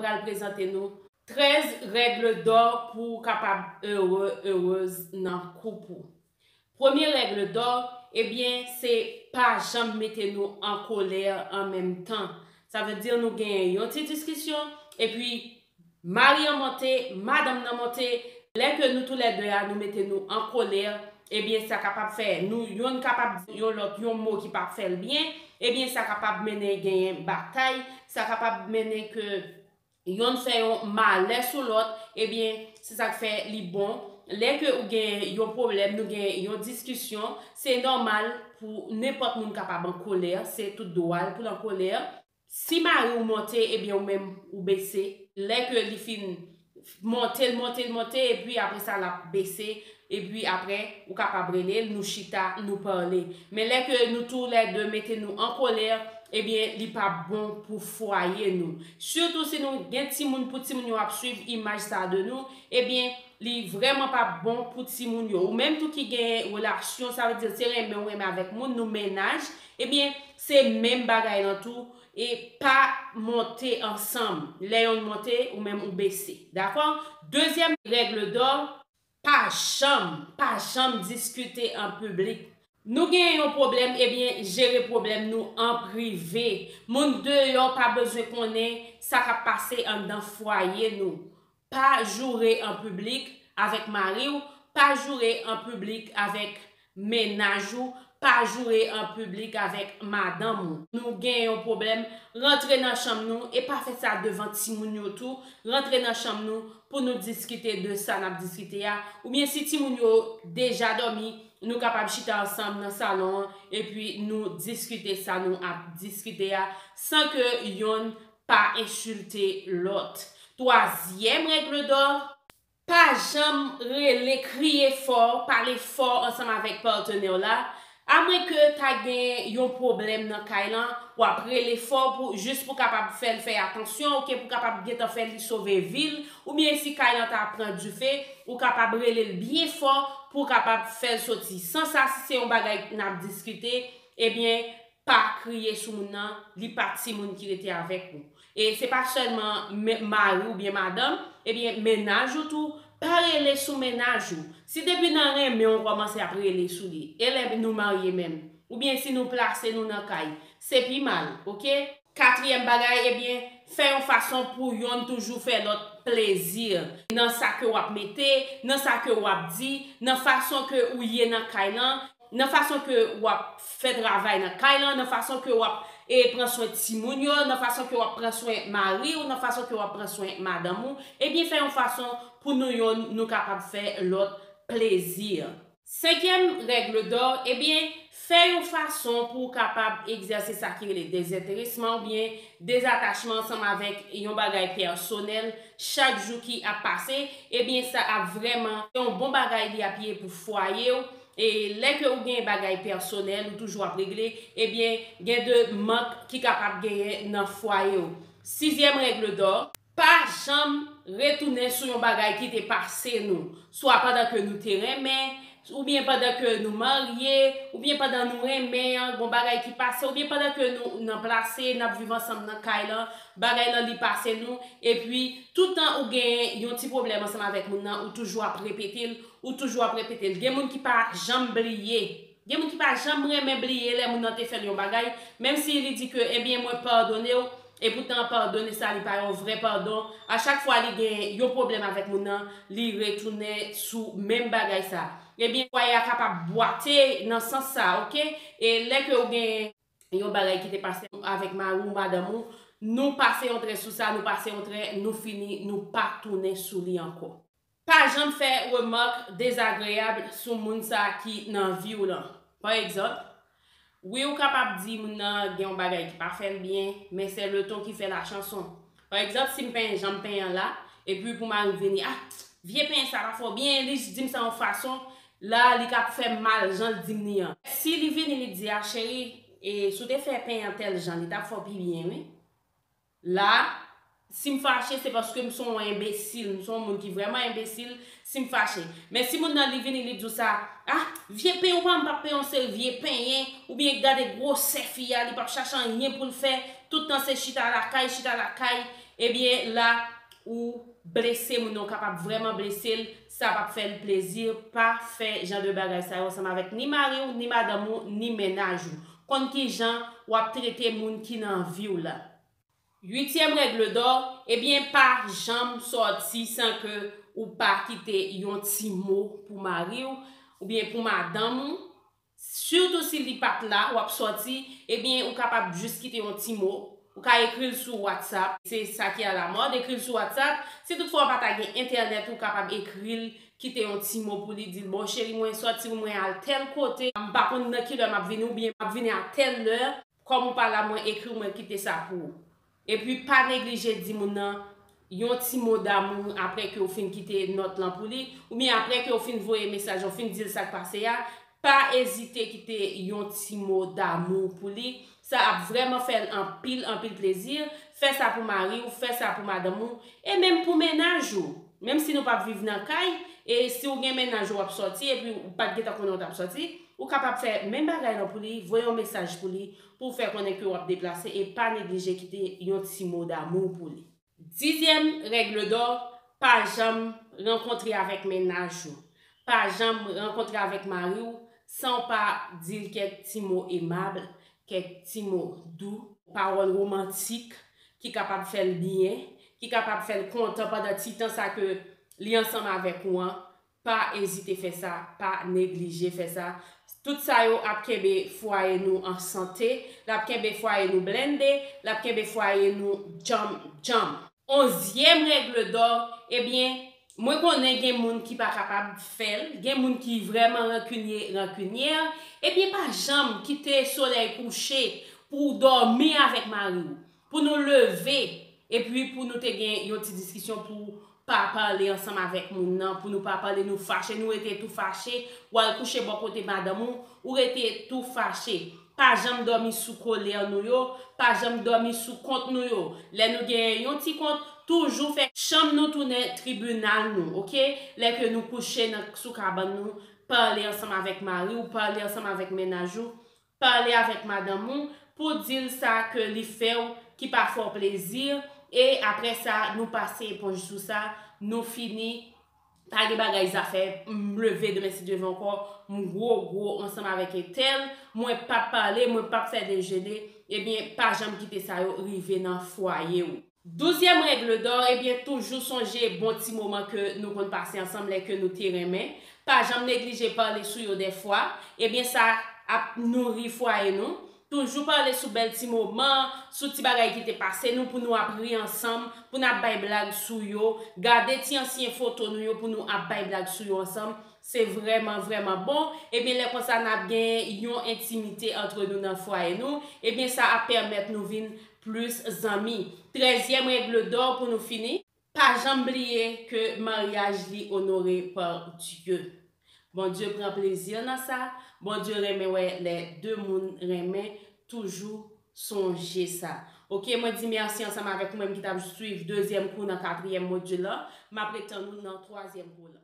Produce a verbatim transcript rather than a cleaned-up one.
pral prezante nou trèz règle d'or pou w kapab ere, erez nan koup ou. Premye règle d'or, ebyen, se pa janm mete nou an kolè an menm tan. Sa vle di nou gen yon ti diskisyon, epi mari an monte, madanm nan monte, lè ke nou toulède a, nou mete nou an kolè, ebyen, sa kapab fè nou, yonn kapab di yon lòt yon mo ki pa fè l byen, ebyen, sa kapab mennen genyen batay, sa kapab mennen ke yonn fè yon malè sou lòt, ebyen, se sa k fè li bon. Lè ke ou gen yon pwoblèm, nou gen yon diskisyon, se nòmal pou nenpòt moun kapab an kolè, se tout dwa l pou l an kolè. Si mari w monte, ebyen, ou menm, ou bese. Lè ke li fin monte, l monte, l monte, epi apre sa, l ap bese, epi apre, ou kapab rele l, nou chita, nou pale. Men lè ke nou toulède mete nou an kolè, ebyen, li p ap bon pou fwaye nou. Sitou si nou gen timoun, pou timoun yo ap swiv imaj sa de nou, ebyen, li vrèman p ap bon pou timoun yo. Ou menm tou ki gen relasyon, sa vle di se renmen ou renmen avèk moun, nou mennaj, ebyen, se menm bagay lan tou, e pa monte ansanm. Lè yonn monte, ou menm ou bese. Dakò? Dezyèm règle d'or, pa janm, pa janm diskite an piblik. Nou gen yon pwoblèm, ebyen, jere pwoblèm nou an prive. Moun deyò pa bezwen konnen sa k ap pase anndan fwaye nou. Pa joure an piblik avèk mari w, pa joure an piblik avèk mennaj ou, pa joure an piblik avèk madanm ou. Nou gen yon pwoblèm, rantre nan chanm nou e pa fè sa devan timoun yo tou. Rantre nan chanm nou pou nou diskite de sa n ap diskite a. Oubyen si timoun yo deja dòmi, nou kapab chita ansanm nan salon an epi nou diskite sa nou ap diskite a san ke yonn pa ensilte lòt. Twazyèm règle d'or, pa janm rele, kriye fò, pale fò ansanm avèk patnè w la. Amwenke ta gen yon pwoblèm nan kay lan, w ap rele fò pou, jis pou kapab fè l fè atansyon, oke, pou kapab gentan fè li sove vi l, oubyen si kay lan ta pran dife, ou kapab rele l byen fò pou w kapab fè l soti. San sa, si se yon bagay n ap diskite, ebyen, pa kriye sou moun nan, li pa timoun ki rete avèk ou. E se pa sèlman men-, mari oubyen madanm, ebyen, mennaj ou tou, pa rele sou mennaj ou. Si depi nan renmen w kòmanse ap rele sou li, e lè nou marye menm, oubyen si nou plase nou nan kay, se pi mal, oke? Katriyèm bagay, ebyen, fè yon fason pou yonn toujou fè lòt plezi. Nan sa ke w ap mete, nan sa ke w ap di, nan fason ke ou ye nan kay lan, nan fason ke w ap fè travay nan kay lan, nan fason ke w ap, e, pran swen timoun yo, nan fason ke w ap pran swen mari w, nan fason ke w ap pran swen madanm ou, ebyen, fè yon fason pou nou yonn, nou kapab fè lòt plezi. Senkyèm règle d'or, ebyen, fè yon fason pou w kapab egzèse sa ki rele dezenteresman oubyen dezatachman ansanm avèk yon bagay pèsonèl chak jou ki ap pase, ebyen, sa ap vrèman yon bon bagay li ap ye pou fwaye w. E lè ke ou gen bagay pèsonèl, ou toujou ap regle, ebyen, gen de mank ki kapab genyen nan fwaye w. Sizyèm règle d'or, pa janm retounen sou yon bagay ki te pase nou, swa pandan ke nou te renmen, oubyen pandan ke nou marye, oubyen pandan nou renmen an, gon bagay ki pase, oubyen pandan ke nou nan plase, n ap viv ansanm nan kay lan, bagay lan li pase nou, epi tout tan ou gen yon ti pwoblèm ansanm avèk moun nan, ou toujou ap repete l, ou toujou ap repete l. Gen moun ki pa janm bliye. Gen moun ki pa janm renmen bliye lè moun nan te fè l yon bagay, menm si li di ke, ebyen, mwen padone w, epoutan padone sa li pa yon vrè padon. A chak fwa li gen yon pwoblèm avèk moun nan, li retounen sou menm bagay sa. Ebyen, fwaye a kapab bwate nan sans sa, oke? E lè ke ou gen yon bagay ki te pase avèk mari w, madanm ou, nou pase yon trè sou sa, nou pase yon trè, nou fini, nou pa tounen sou li ankò. Pa janm fè remak dezagreyab sou moun sa ki nan vi w lan. Pa egzanp, wi, ou kapab di moun nan gen yon bagay ki pa fè l byen, men se le ton ki fè la chanson. Pa egzanp, si m penyen jan m penyen an la, epi pou mari m vini, ah, vye penyen sa pa fè w byen, li di m sa yon fason, la, li ka fè m mal jan l di m li an. Si li vini, li di, ah, cheri, e si w te fè penyen an tèl jan, li t ap fè w pi byen, wi. La, si m fache, se paske m se yon enbesil, m se yon moun ki vrèman enbesil, si m fache. Men si moun nan li vini, li di w sa, ah, vye penyen, ou pa m p ap penyen w, se vye penyen, oubyen gade gwosè fi a, li p ap chache anyen pou l fè, tout tan se chita lakay, chita lakay, ebyen la ou blese moun nan, ou kapab vrèman blese l, sa p ap fè l plezi. Pa fè jan de bagay sa yo ansanm avèk ni mari w, ni madanm ou, ni mennaj ou. Konn ki jan w ap trete moun ki nan vi w la. Uityèm règle d'or, ebyen pa janm sòti san ke ou pa kite yon ti mo pou mari w oubyen pou madanm ou. Sitou si li pa t la, w ap sòti, ebyen ou kapab jis kite yon ti mo. Ou ka ekri l sou WhatsApp, se sa ki alamòd, ekri l sou WhatsApp. Si toutfwa w pa ta gen entènèt, ou kapab ekri l, kite yon ti mo pou li, di l, bon cheri, mwen sòti, mwen al tèl kote, m pa konn nan kilè m ap vini, oubyen m ap vini a tèl lè, kòm ou pa la, mwen ekri w, mwen kite sa pou ou. Epi pa neglije di moun nan yon ti mo damou apre ke w fin kite nòt lan pou li, oubyen apre ke w fin voye mesaj, w fin di l sa k pase a, pa ezite kite yon ti mo damou pou li. Sa ap vrèman fè l anpil, anpil plezi. Fè sa pou mari w, fè sa pou madanm ou, e menm pou mennaj ou. Menm si nou p ap viv nan kay, e si w gen mennaj ou w ap sòti, epi ou pa t gentan konnen w t ap sòti, ou kapab fè menm bagay lan pou li, voye yon mesaj pou li, pou w fè konnen ke w ap deplase, e pa neglije kite yon ti mo damou pou li. Dizyèm règle d'or, pa janm rankontre avèk mennaj ou. Pa janm rankontre avèk mari w san w pa di l kèk ti mo emab, kèk ti mo dou, pawòl womantik ki kapab fè l byen, ki kapab fè l kontan pandan ti tan sa ke li ansanm avèk ou an. Pa ezite fè sa, pa neglije fè sa. Tout sa yo ap kenbe fwaye nou an sante, l ap kenbe fwaye nou blende, l ap kenbe fwaye nou djanm djanm. Onzyèm règle d'or, ebyen, mwen konnen gen moun ki pa kapab fè l, gen moun ki vrèman rankinye, rankinyè, ebyen pa janm kite solèy kouche pou w dòmi avèk mari w, pou nou leve, epi pou nou te gen yon ti diskisyon pou pa pale ansanm avèk moun nan, pou nou pa pale, nou fache, nou rete tou fache, w al kouche bò kote madanm ou, ou rete tou fache. Pa janm dòmi sou kolè nou yo, pa janm dòmi sou kont nou yo. Lè nou gen yon ti kont, toujou fè chanm nou tounen tribinal nou, oke? Lè ke nou kouche nan, sou kabann nou, pale ansanm avèk mari w, pale ansanm avèk mennaj ou, pale avèk madanm ou pou di l sa ke li fè w ki pa fè w plezi, e apre sa, nou pase eponj sou sa, nou fini, pa gen bagay zafè, m leve demen si Dye vle ankò, m gwo gwo ansanm avèk entèl, mwen p ap pale, mwen p ap fè dejene, ebyen, pa janm kite sa yo rive nan fwaye w. Douzyèm règle d'or, ebyen, toujou sonje bon ti moman ke nou konn pase ansanm lè ke nou te renmen. Pa janm neglije pale sou yo dèfwa. Ebyen, sa ap nouri fwaye nou. Toujou pale sou bèl ti moman, sou ti bagay ki te pase nou, pou nou ap ri ansanm, pou n ap bay blag sou yo. Gade ti ansyen foto nou yo pou nou ap bay blag sou yo ansanm. Se vrèman, vrèman bon. Ebyen, lè konsa, n ap gen yon entimite antre nou nan fwaye nou. Ebyen, sa ap pèmèt nou vin plis zanmi. Trèzyèm règle d'or pou nou fini. Pa janm bliye ke maryaj li onore pa Dye. Bondye pran plezi nan sa. Bondye renmen wè lè de moun renmen, toujou sonje sa. Oke, mwen di mèsi ansanm avèk ou menm ki t ap swiv dezyèm kou nan katriyèm modil la. M ap ret tann ou nan twazyèm kou la.